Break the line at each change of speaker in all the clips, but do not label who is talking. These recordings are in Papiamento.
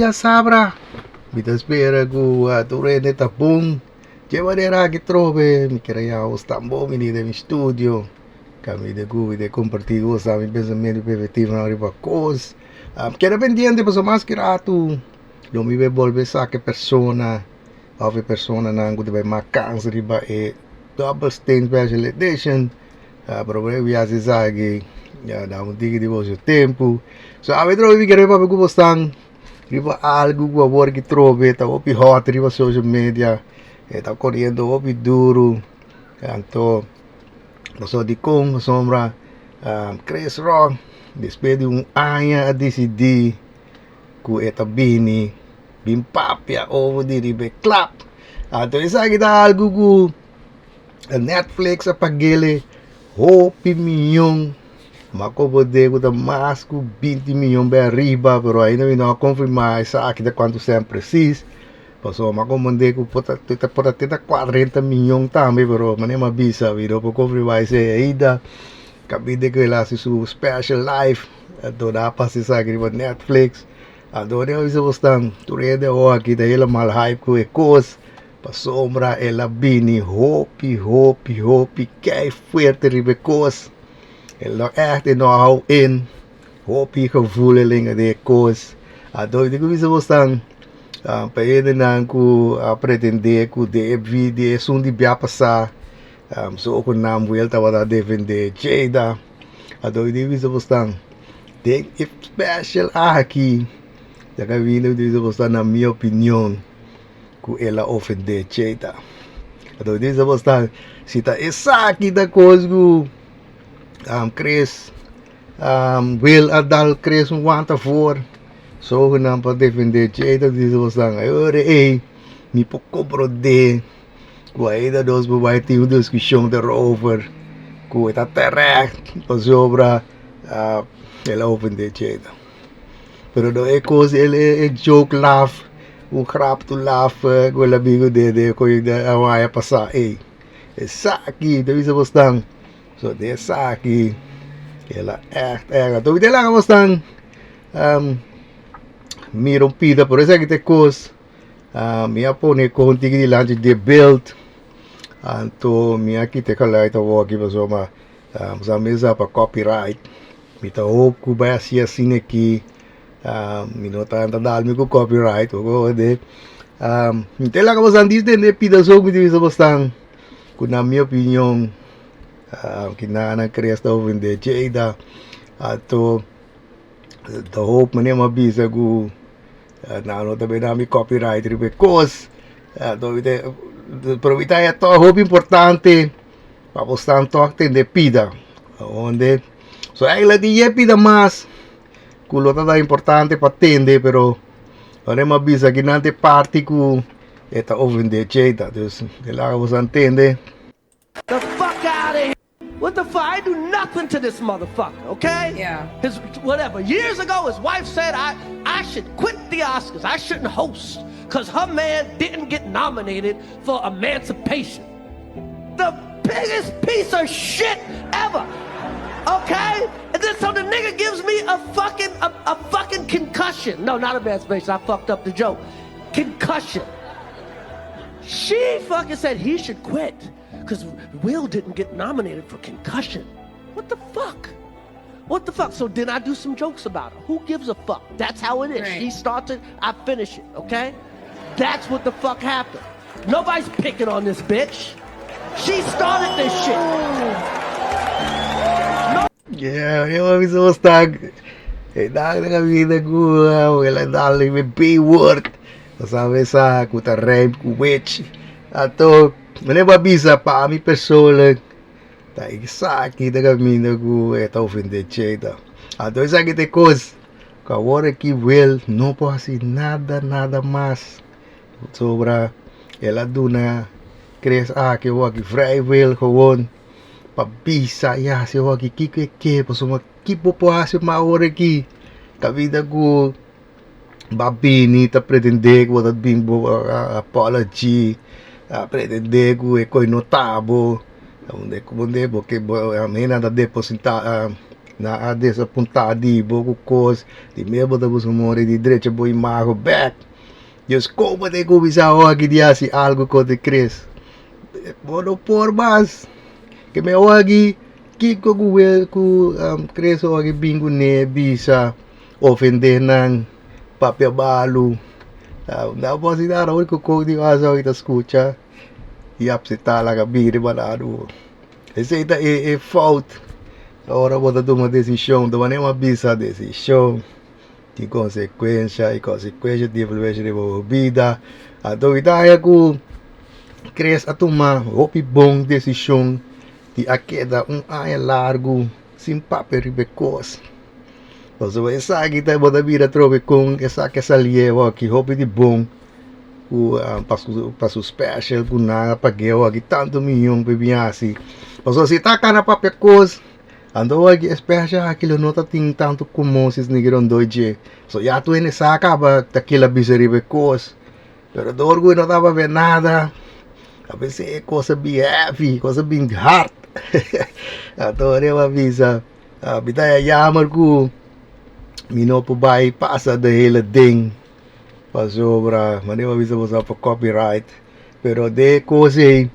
djasabra. Mi ta spera ku tur hende ta bon. Dje manera aki trobe mi kier a yaha bos tan bon bini den mi studio. Kaminda ku mi ta kompartí ku boso mi pensamentu i perspektivanan riba kos. Keda pendiente pasobra mas ki ratu lo mi bai bolbe saka e persona òf e personanan ku ta bai mak kans riba e Double Steen Special Edition. Pero bo a hasi esaki ya da un tiki di boso tempu. So awe trobe mi kere papia ku bosnan riba algu ku awor ki trobe ta hopi hot riba social media. E ta koriendo hopi duru. Anto pasobra dikon? Pasobra Chris Rock despues di un aña a disidí ku e ta bini bin papia over di riba e klap. Anto esaki ta algu ku Netflix a pag'ele hopi miyon, m'a komprendé ku ta mas ku binti miyon bai ariba, pero ainda mi no a konfirmá esaki ta kuantu sèn presis, pasobra m'a komprendé ku por ta por ta te ta kuarenta miyon tambe, pero manera m'a bisa mi no por konfirmá esei ainda, kaminda ku el a hasi su special live, anto nan a pasa esaki riba Netflix, anto manera m'a bisa bosnan tur hende awor aki ta helemaal hype ku e kos. Pasobra el a bini hopi, hopi, hopi kei fuerte riba e kos. El no ègt e no a hou in. Hopi gevoelelingen den e kos. Anto mi tin ku bisa bosnan, pa e hendenan ku a pretendé ku den e video esun di bia pasá, so ku nan buel tabata defendé Jada. Anto mi tin ku bisa bosnan, den e special aki, ya kaminda mi tin bisa bosnan na mi opinion. Ku el a ofendé Cheta. Anto mi bisa bos ta, si ta esaki ta kos ku Chris Will a dal Chris un wanta for, sohunan pa defendé Cheta, mi bisa bos ta, e ora ei mi por komprondé ku ainda nos por bai tin un diskushon derover ku e ta terecht pasobra el a ofendé Cheta. Pero no e kos e joke laf, un grap tu laf ku el amigo de de ku a waya pasá ey. Esaki ta bisa bosnan, so den esaki el a ègt ègt. Anto mi ta laga bosnan mira un pida pero esaki ta e kos mi a pone kon tiki dilanti di e belt anto mi a kita e geluid awor aki pasobra sa mesa pa copyright. Mi ta hoop ku bai hasi asina aki mi no ta dal mi ku copyright bo kohe mi ta laga boso dis den e pida so mi ta bisa boso ku na mi opinion kina nan kria sta ofende Jada anto ta hoop manera mi a bisa ku nan no ta bin dal mi copyright riba e kos anto mi ta pero mi ta tòg hopi importante. Pa bo staan tòg tende pida onde so eigenlijk di ye pida mas ku lo ta importante pa tende pero ora mi a bisa ki nan ta e parti ku e ta ofende Cheta dus e laga bo san tende.
The fuck outta here what the fuck I do nothing to this motherfucker okay
Yeah.
his whatever years ago his wife said I I should quit the Oscars I shouldn't host cause her man didn't get nominated for emancipation. The biggest piece of shit ever. Okay? And then so the nigga gives me a fucking a, a fucking concussion. No, not emancipation. I fucked up the joke. Concussion. She fucking said he should quit because Will didn't get nominated for concussion. What the fuck? What the fuck? So then I do some jokes about her. Who gives a fuck? That's how it is.
Right.
She starts it, I finish it, okay? That's what the fuck happened. Nobody's picking on this bitch. She started this shit.
Yeah, yo a bisa bos tag. E dag na vida ku el a dal e B-word. Bo sabe sa ku ta rhyme ku witch. Anto, mi a bisa pa mi persoonlijk. Ta esaki ta kaminda ku e ta ofendé Cheta. Anto esaki ta e kos ku awor aki Will no por hasi nada nada mas sobra el a duna Chris aki awor aki vrij wil gewoon pa bisa i hasi awor aki kiko e ke pasobra ki bo por hasi mas awor aki kaminda ku Bo a bini ta pretendé ku bo ta bin bo apology, a pretendé ku e kos no ta bo, unda ku bo ke bo hende ta depositá Nan a desapuntá di bo ku kos, di mes bo ta buska more di drecha bo imago bèk. Dios kon bo ta kuminsá awor aki di hasi algu kontra Chris? Bo no por mas. Ke mi awor aki kiko ku wil ku Chris awor aki bin kuné bisa ofendé nan, papia malu. Nan por asina awor ku kon di wak awor aki ta skucha i apseptá laga bini riba nan. Esei ta e fout ora bo ta tuma desishon, ta manera bo a bisa desishon tin konsekuensha i konsekuensha tin influensha riba bo bida. Anto mi ta haña ku Chris a tuma hopi bon desishon di a keda un aña largu sin papia riba e kos. Pasobra esaki ta bo ta bira atrobe kon esaki a sali awor hopi di bon ku pa su special ku nan a pag'é awor tantu miyon pa e bin hasi. Pasobra si e ta kana papia kos anto awor e special aki lo no ta tin tantu komosis ni rondó dje. So ya tur hende sa kaba ta kila bisa riba e kos pero dor ku e no ta papia nada a bes e kos a bin heavy kos a bin hard anto ora e a bisa. Mi ta jammer ku mi no por bai pasa de hele ding pasobra manera mi a bisa boso pa copyright pero de kos ei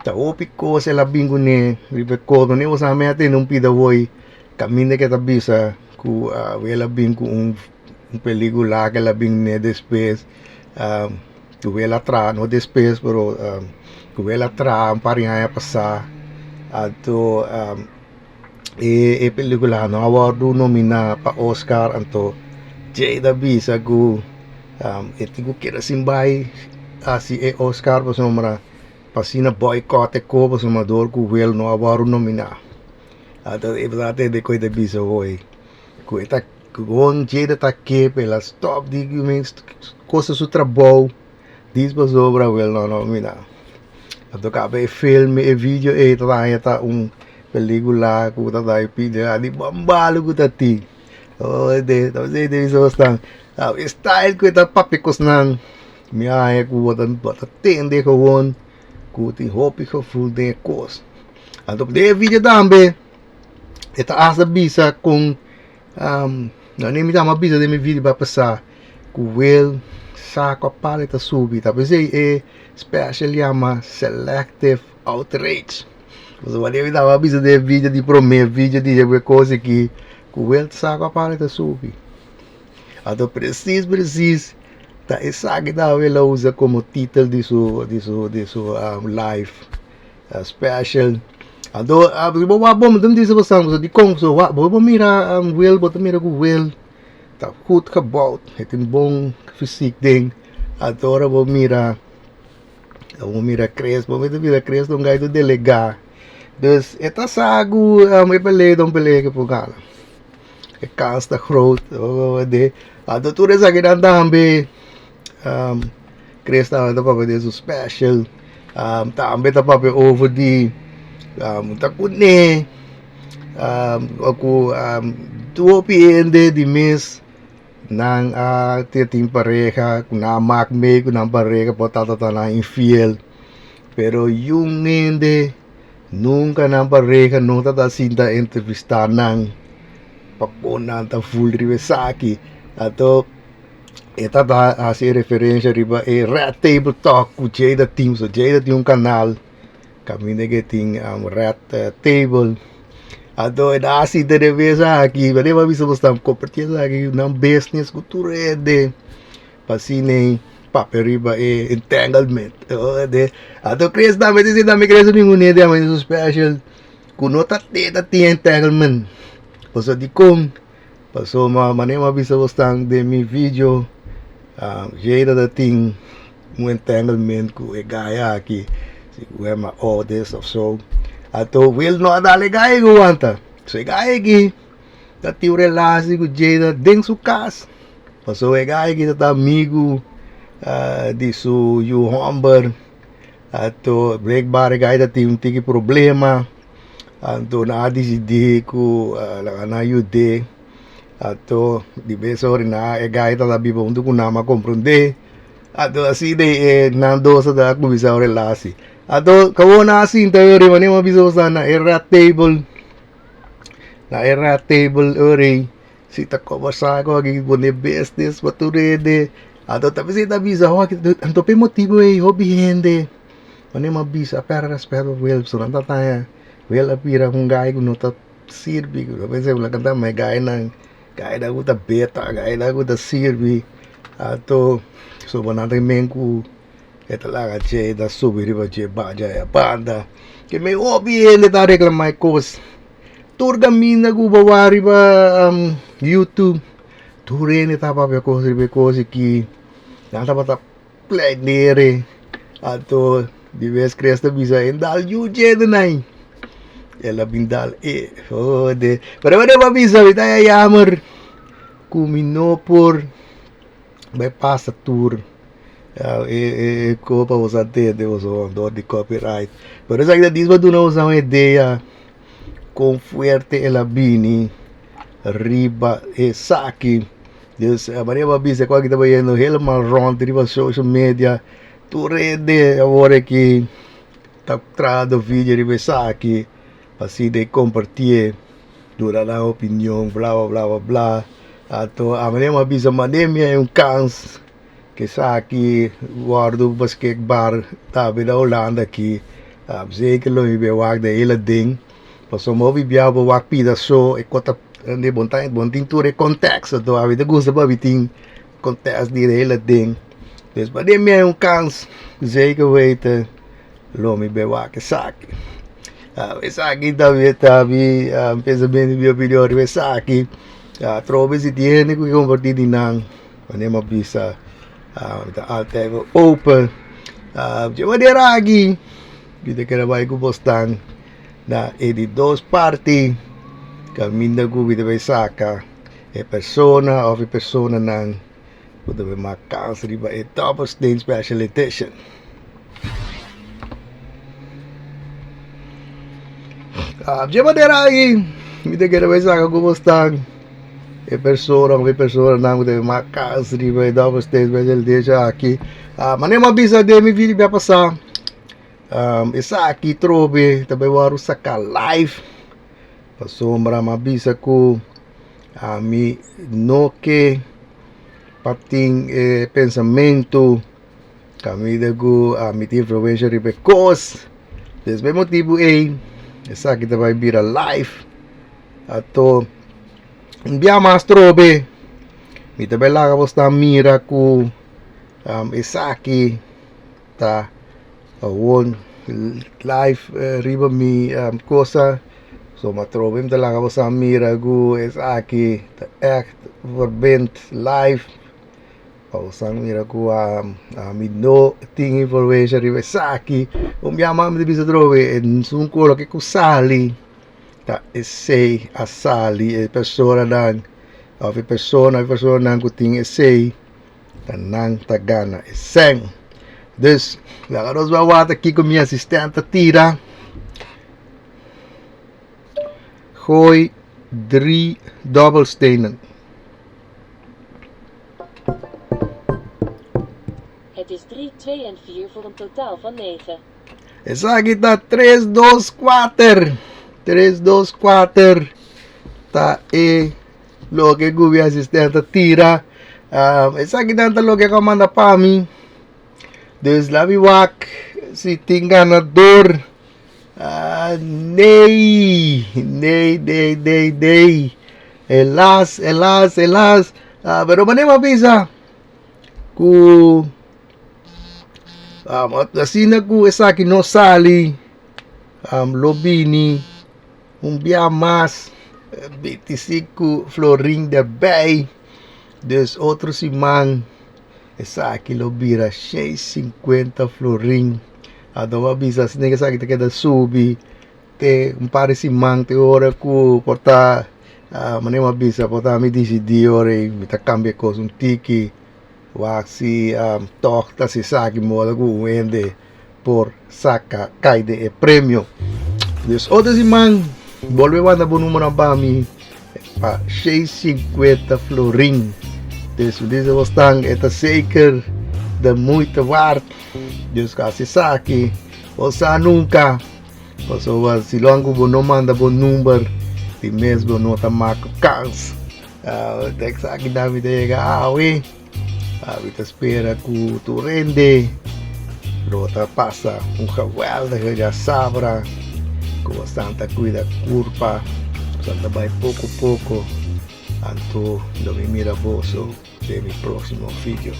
ta hopi kos el a bin kuné riba e kos manera boso a mi a tende un pida woi kaminda ke ta bisa ku el a bin ku un pelikula ke el a bin kuné despues ku el a traha no despues pero ku el a traha un par di aña pasa anto. E pelicula no a wordo nomina pa Oscar anto Jay ta bisa cu e tin cu keda sin bay haci e Oscar pasobra pa asina boycott e co pasobra dor cu Will no a wordo nomina. Anto e ta tende cu e ta bisa hoy cu e ta gewoon Jay ta ke pa el a stop di cosa su trabou dis pasobra Will no a nomina. Anto kaba e film e video ei ta haña ta un pelicula ku ta dai pidi di bambalu ku ta tin oh de ta bisa de bisa bosnan e style ku e ta papia kosnan mi a haña ku bo ta bo ta tende gewoon ku tin hopi gevoel den e kos anto den e video tambe e ta hasta bisa kon mi ta bisa den mi video pa pasa ku Will sa kua palo e ta subi ta p'esei e special yama selective outrage pasobra mi tabata bisa den e video di prome video di e kos aki ku Will sa kua palo e ta subi anto presis presis ta esaki tambe el a usa komo titel di su di su di su live special anto si bo wak bon mi ta bisa boso dikon bo por mira Will bo ta mira ku Will Ta goed gebouwd, e tin bon fysiek den. Anto ora bo mira, bo mira Chris, bo mester mira Chris ta un guy ta delega. Dus e ta sa ku e pelea ta un pelea ku por gana. E kans ta groot. Anto tur esakinan tambe Chris tambe ta papia den su special. Tambe ta papia over di ta kuné. Ku tur hopi hende di mes nan a tin pareha ku nan a mak mee ku nan pareha por ta ta nan infiel pero yun hende nunka nan pareha no ta ta sinta entrevista nan pa kon nan ta ful riba esaki anto e ta ta hasi referencia riba e red table talk ku Jada tin so Jada tin un kanal. Kaminda ke tin red table. Anto e ta hasi den e mesa aki, manera mi a bisa bo ta kompartí esaki nan business ku tur hende pa asina ei papia riba e entanglement. Anto Chris tambe ta sinta mi Chris mi hende a su special ku no ta ta tin entanglement. Pasobra dikon? Pasobra manera mi a bisa bo den mi video Jada ta tin. Un entanglement ku e guy aki si ku e ma oh this of so anto Will no a dal e guy ku wanta so e guy aki ta tin un relatie ku Jada den su kas pasobra e guy aki ta ta amigu di su yu homber anto blijkbaar e guy ta tin un tiki problema anto nan a disidi ku nan a yud'é anto di bes ora e guy ta ta biba huntu ku nan a komprondé. Anto asina e nan dos a ta kuminsá un relasi. Anto kawó nan a sinta yo riba, nan a bisa boso na e red table. Na e rat table ora ei si ta kombersá ku algin pone business pa tur hende anto ta bisa ta bisa anto pa e motibu ei hopi hende wanneer mi a bisa a pèrdè rèspèt pa Will pasobra nan ta taña Will a bira un guy ku no ta sirbi ku no pensa ku nan ta e guynan guynan ku ta beta guynan ku ta sirbi anto pasobra nan ta men ku e ta laga dje e ta subi riba dje baja e banda ke men hopi hende ta reklamá e kos. Tur kaminda ku bo wak riba youtube tur hende ta papia kos riba e kos aki nan tabata pleinere anto di bes Chris ta bisa e dal yu djedenai el a bin dal e hode pero bo a bisa mi ta jammer ku mi no por bai pasa tur e kopa bo sa tende boso dor di copyright pero esaki ta dis pa duna boso un idea. Kon fuerte el a bini riba esaki. Dus manera bo a bisa ku aki ta bayendo helemaal rond riba social media. Tur hende awor aki ta trahando video riba esaki pa asina e kompartié, duna nan opinion bla bla bla bla bla. Anto a manera bo a bisa manera mi hay un kans ku esaki wòrdu beskikbaar tambe na Hulanda aki. Zeker lo mi be wak den hele ding pasobra hopi bia bo wak pida so e kos ta bo ta bo no tin tur e context anto ami ta gusta pa mi tin context di e hele ding dus pa den mi hay un kans zeker weten lo mi be wak esaki esaki tambe ta mi pensamentu mi opinion riba esaki atrobe si tin hende ku ke komparti di nan. Wanneer mi a bisa mi ta altijd open. Dje manera aki mi ta kere bai ku bosnan na e di dos parti kaminda ku mi ta bai saka e persona òf e personanan ku ta bai mak kans riba e Dobbelsteen Special Edition. Dje manera aki mi ta kere bai saka ku bosnan. E persona ku e personanan ku ta bin mas kas riba e Dobbelsteen Special Edition aki. Manera mi a bisa den mi video bia pasá, esaki trobe ta bai wòrdu saká live pasobra mi a bisa ku ami no ke pa tin e pensamentu kaminda ku ami tin influensha riba e kos. Des pa e motibu ei esaki ta bai bira live. Anto un bia mas trobe mi ta bai laga bos ta mira ku esaki ta awor live riba mi cosa so ma trobe mi ta laga bos ta mira ku esaki ta ègt verbind live pa bos ta mira ku ami no tin influensha riba esaki un bia mas mi ta bisa trobe esun ku loke ku sali. Ta esei a sali e personanan of e persona e personanan ku tin esei ta nan ta gana e sèn. Dus laga nos bai wak kiko mi asistènt ta tira. Gooi drie dobbelstenen.
Het is 3, 2 en 4 voor een totaal van 9.
Esaki ta tres dos kuater. Tres dos kuater ta e loke ku mi asistente ta tira. Um, esaki nan ta loke ku a manda pa mi. Dus laat mi wak si tin ganador. Ah, nee, nee, nee, nee, nee. Helaas, helaas, helaas. Ah, pero manera mi a bisa ku Asina ku esaki no sali lo bini un bia mas 25 florin derbij dus otro siman esaki lo bira 650 florin anto bo a bisa asina esaki ta keda subi te un par di siman te ora ku por ta manera mi a bisa por ta mi disidi ora mi ta kambia e kos un tiki. Wak si tòg ta si saki moda ku un hende por saka kai den e premio. Dus otro siman bolbe manda bo numero pa mi pa 650 florin. Dus mi dice bos tan e ta zeker de moeite waard. Dus ku hasi esaki bo sa nunka. Pasobra si longu bo no manda bo number. Di mes bo no ta mak kans. Tek sa aki mi ta yega awe. Mi ta spera ku tur hende lo ta pasa un geweldige djasabra. Ku boso ta kuida kurpa. Boso ta bai poko poko. Anto lo mi mira boso den mi próksimo video.